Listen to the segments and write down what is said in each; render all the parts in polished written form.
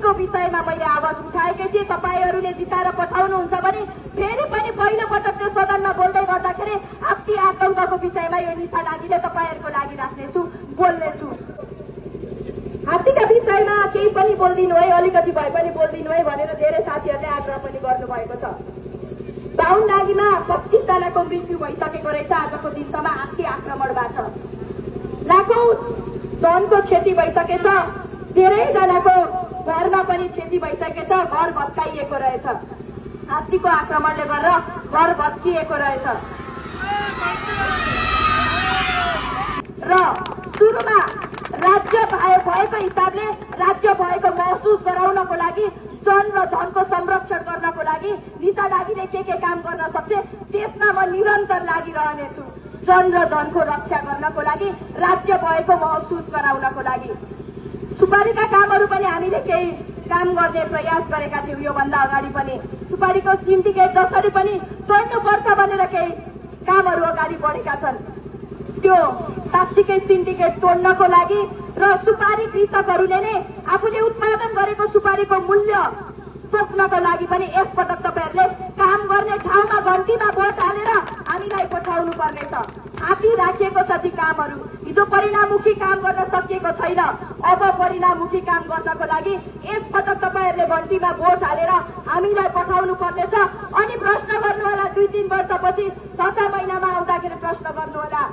हात्तीको विषयमा मैले आवाज उठाएकै थिएँ। तपाईहरूले जिताएर पठाउनुहुन्छ भने फेरि पनि पहिलो पटक त्यो सदनमा बोल्दै गर्दाखेरि हात्ती आतंकको विषयमा यो निशा डाँडीले तपाईँहरूको लागि राख्नेछु, बोल्नेछु। हात्तीका विषयमा केही पनि बोल्दिनु है, अलिकति भए पनि बोल्दिनु है भनेर धेरै साथीहरूले आग्रह पनि गर्नुभएको छ। बाहुन डाँडीमा 25 जनाको मृत्यु भइसकेको रहेछ आजको दिनसम्म हात्ती आक्रमणबाट। लाखौं धनको क्षति भइसकेछ, धेरैजनाको घरमा पनि क्षति भइसकेछ, घर भत्काइएको रहेछ। हात्तीको आक्रमणले गरेर घर भत्किएको रहेछ। र सुरुमा राज्य भएको हिसाबले राज्य भएको महसुस गराउनको लागि जन र धनको संरक्षण गर्नको लागि निशा डाँडीले के काम गर्न सक्छ त्यसमा म निरन्तर लागिरहनेछु। जन र धनको रक्षा गर्नको लागि राज्य भएको महसुस गराउनको लागि सुपारीका कामहरू पनि हामीले केही काम गर्ने प्रयास गरेका थियौं। योभन्दा अगाडि पनि सुपारीको सिन्डिकेट जसरी पनि तोड्नुपर्छ भनेर केही कामहरू अगाडि बढेका छन्। त्यो साँच्चीकै सिन्डिकेट तोड्नको लागि र सुपारी कृषकहरूले नै आफूले उत्पादन गरेको सुपारीको मूल्य तोक्नको लागि पनि यसपटक तपाईहरूले काम गर्ने ठाउँमा घन्टीमा भोट हालेर हामीलाई पठाउनु पर्नेछ। हाती राखिएको छ ती कामहरू। हिजो परिणाममुखी काम गर्न सकिएको छैन, अब परिणाममुखी काम गर्नको लागि यसपटक तपाईहरूले घन्टीमा भोट हालेर हामीलाई पठाउनु पर्नेछ। अनि प्रश्न गर्नुहोला 2-3 वर्षपछि 6 महिनामा आउँदाखेरि प्रश्न गर्नुहोला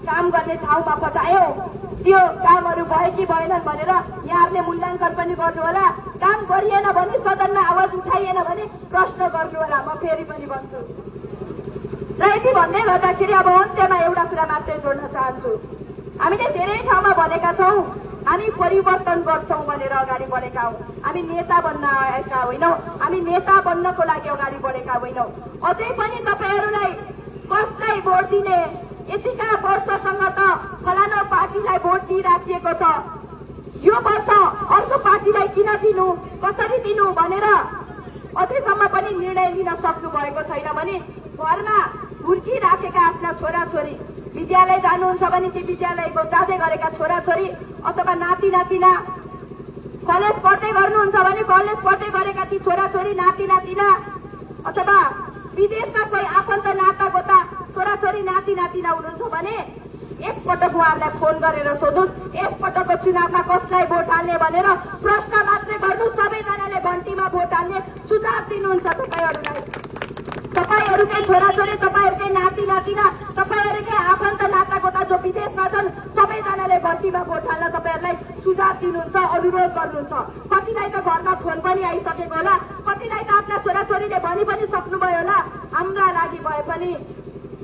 काम गर्ने ठाउँमा पठायो त्यो कामहरू भए कि भएनन् भनेर यहाँहरूले मूल्याङ्कन पनि गर्नुहोला। काम गरिएन भने सदनमा आवाज उठाइएन भने प्रश्न गर्नुहोला। म फेरि पनि भन्छु र यति भन्दै गर्दाखेरि अब अन्त्यमा एउटा कुरा मात्रै जोड्न चाहन्छु। हामीले धेरै ठाउँमा भनेका छौं हामी परिवर्तन गर्छौं भनेर अगाडि बढेका हौं। हामी नेता बन्न आएका होइनौं, हामी नेता बन्नको लागि अगाडि बढेका होइनौं। अझै पनि तपाईहरूलाई कसलाई भोट दिने, यतिका वर्षसँग त फलाना पार्टीलाई भोट दिइराखिएको छ, यो वर्ष अर्को पार्टीलाई किन दिनु, कसरी दिनु भनेर अझैसम्म पनि निर्णय लिन सक्नु भएको छैन भने घरमा हुर्किराखेका आफ्ना छोराछोरी विद्यालय जानुहुन्छ भने ती विद्यालयको जाँदै गरेका छोराछोरी अथवा नाति नातिना कलेज पढ्दै गर्नुहुन्छ भने कलेज पढ्दै गरेका ती छोराछोरी नाति नातिना अथवा विदेशमा कोही आफन्त नाता गोता छोराछोरी नाति नातिना हुनुहुन्छ भने एकपटक उहाँहरूलाई फोन गरेर सोधोस् यसपटकको चुनावमा कसलाई भोट हाल्ने भनेर प्रश्न मात्रै गर्नु। सबैजनाले घन्टीमा भोट हाल्ने सुझाव दिनुहुन्छ तपाईहरूलाई। तपाईहरूकै छोराछोरी, तपाईहरूकै नाति नातिना, तपाईहरूकै आफन्त नाता गोता जो विदेशमा छन् सबैजनाले घन्टीमा भोट हाल्न तपाईहरूलाई सुझाव दिनुहुन्छ, अनुरोध गर्नुहुन्छ। कतिलाई त घरमा फोन पनि आइसकेको होला, कतिलाई त आफ्ना छोराछोरीले भनि पनि सक्नुभयो होला हाम्रा लागि भए पनि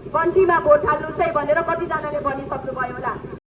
घन्टीमा भोट हाल्नुहोस् है भनेर कतिजनाले भनिसक्नुभयो होला।